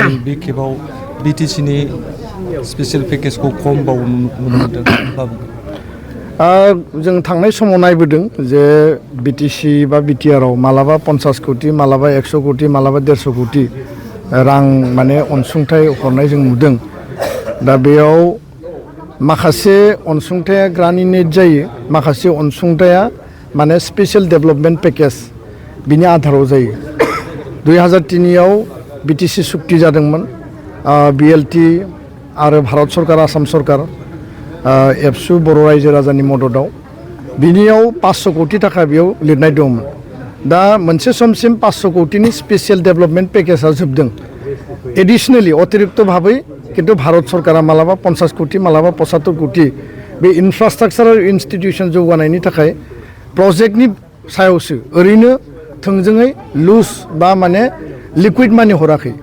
बे खेबाव बिटिसिनि स्पेसियेल पेकेजखौ खम बाव नुनो मोनदों। जों थांनाय समाव नायबोदों जे बिटिसि बा बिटिआरआव मालाबा 50 कोटी मालाबा 100 कोटी मालाबा 150 कोटी रां माने अनसुंथाइ हरनाय जों नुदों। दा बेयाव माखासे अनसुंथाया ग्रान्टनि नेट जायो, माखासे अनसुंथाया माने स्पेशल डेभलपमेन्ट पेकेज बिनि आधाराव जायो। 2003आव बिटिसि सुक्ति जादोंमोन, बिएलटि आरो भारत सरकार आसाम सरकार एबसु बर' रायजो राजानि मददाव बिनियाव 500 कोटी थाखा बेयाव लिरनाय दंमोन। दा मोनसे समसिम 500 कोटीनि स्पेशल डेभलपमेन्ट पेकेजआ जोबदों। एडिशनेलि अतिरिक्त भाबै किन्तु भारत सरकारा मालाबा 50 कोटी मालाबा 75 कोटी बे इनफ्रास्ट्राक्चार इन्स्टिट्यूशन जौगानायनि थाखाय प्रजेक्टनि सायावसो ओरैनो थोंजोङै लुज बा माने लिक्विड मानि हराखै।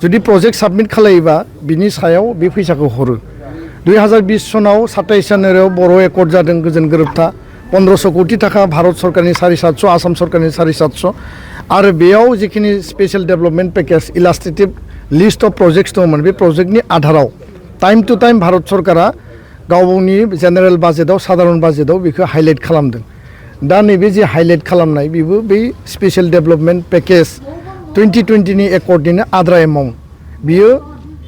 जुदि प्रजेक्ट साबमिट खालायोबा बिनि सायाव बे फैसाखौ हरो। 2020 सनाव 27 जानुवारियाव बर' एकर्ड जादों गोजोन गोरोबथा 1500 कोटी थाखा भारत सरकारनि 750 आसाम सरकारनि 750 आरो बेयाव जिखिनि special development package illustrative list of projects दंमोन बे प्रजेक्टनि आधाराव टाइम टु टाइम भारत सरकारा गावनि जेनेरेल बाजेटआव साधारन बाजेटआव बेखौ हाइलाइट खालामदों। दा नैबे जे हाइलाइट खालामनाय बेबो बै स्पेशल डेभलपमेन्ट पेकेज 2020नि एकर्डनिनो आद्रा एमाउन्ट बियो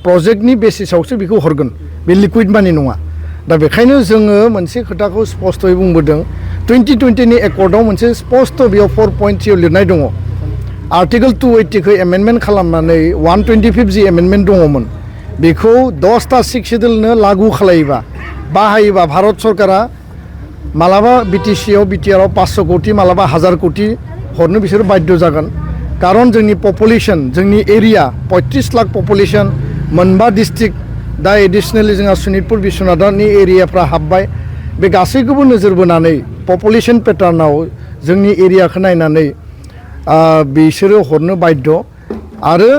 प्रजेक्टनि बेसिसावसो बेखौ हरगोन, बे लिक्विड मानि नङा। दा बेखायनो जोङो मोनसे खोथाखौ स्पष्टयै बुंबोदों 2020नि एकर्डआव मोनसे स्पष्ट बेयाव 4.3 लिरनाय दङ। आर्टिकल 280खौ एमेन्डमेन्ट खालामनानै 125 जि एमेन्डमेन्ट दङमोन बेखौ 10टा सिक्सेडुलनो लागु खालायोबा बाहायोबा भारत सरकारा मालाबा बिटिसिआव बिटिआरआव 500 कोटी मालाबा 1000 कोटी हरनो बिसोर बाध्य जागोन। कारण जोंनि पपुलेशन जोंनि एरिया 35 लाख पपुलेशन मोनबा डिस्ट्रिक्ट दा एडिशनेलि जोंहा सनितपुर बिश्वनाथनि एरियाफ्रा हाबबाय। बे गासैखौबो नोजोर बोनानै पपुलेशन पेटार्नाव जोंनि एरियाखौ नायनानै बिसोरो हरनो बाध्य। आरो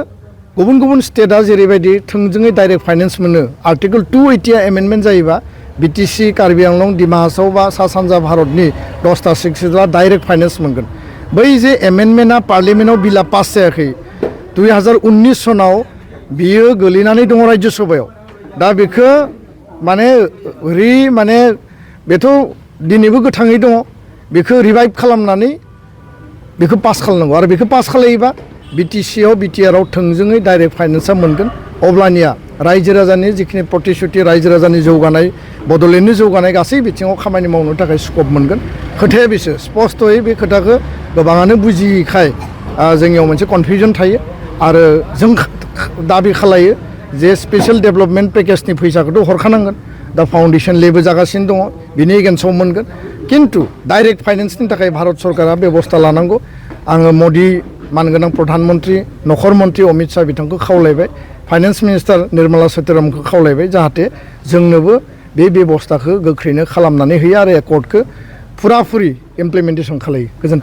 गुबुन गुबुन स्टेटआ जेरैबायदि थोंजोङै डाइरेक्ट फाइनेन्स मोनो आर्टिकल 280 एमेन्डमेन्ट जायोबा बिटिसि कार्बि आंलं दिमा हासाव बा सा सानजा भारतनि 10टा सिक्सेडुलआ डाइरेक्ट फाइनेन्स मोनगोन। बै जे एमेन्डमेन्टआ पार्लियामेन्टआव बिला पास जायाखै 2019 सनाव बियो गोलैनानै दङ राज्य सभायाव। दा बेखौ माने माने बेथ' दिनैबो गोथाङै दङ, बेखौ रिभाइभ खालामनानै बेखौ पास खालामनांगौ। आरो बेखौ पास खालायोबा बिटिसिआव बिटिआरआव थोंजोङै डाइरेक्ट फाइनेन्सआ मोनगोन। अब्लानिया रायजो राजानि जिखिनि प्रतिश्रुति रायजो राजानि जौगानाय बड'लेण्डनि जौगानाय गासै बिथिङाव खामानि मावनो थाखाय स्कप मोनगोन। खोथाया बेसो स्पष्टयै बे खोथाखौ गोबाङानो बुजियैखाय जोंनियाव मोनसे कनफिउजन थायो। आरो जों दाबि खालायो जे स्पेशल डेभलपमेन्ट पेकेजनि फैसाखौथ' हरखानांगोन। दा फाउन्डेसन लेबो जागासिनो दङ, बिनि एगेन्स्टआव मोनगोन। किन्तु डाइरेक्ट फाइनेन्सनि थाखाय भारत सरकारा बेबस्था लानांगौ। आङो मदि मानगोनां प्रधानमन्त्री नखर मन्त्रि अमित शाह बिथांखौ खावलायबाय, फाइनेन्स मिनिस्टार निर्मला सीतारामनखौ खावलायबाय जाहाथे जोंनोबो बे बेबस्थाखौ गोख्रैनो खालामनानै होयो आरो एकर्डखौ फुराफुरि इमप्लिमेन्टेसन खालायो। गोजोन्थों।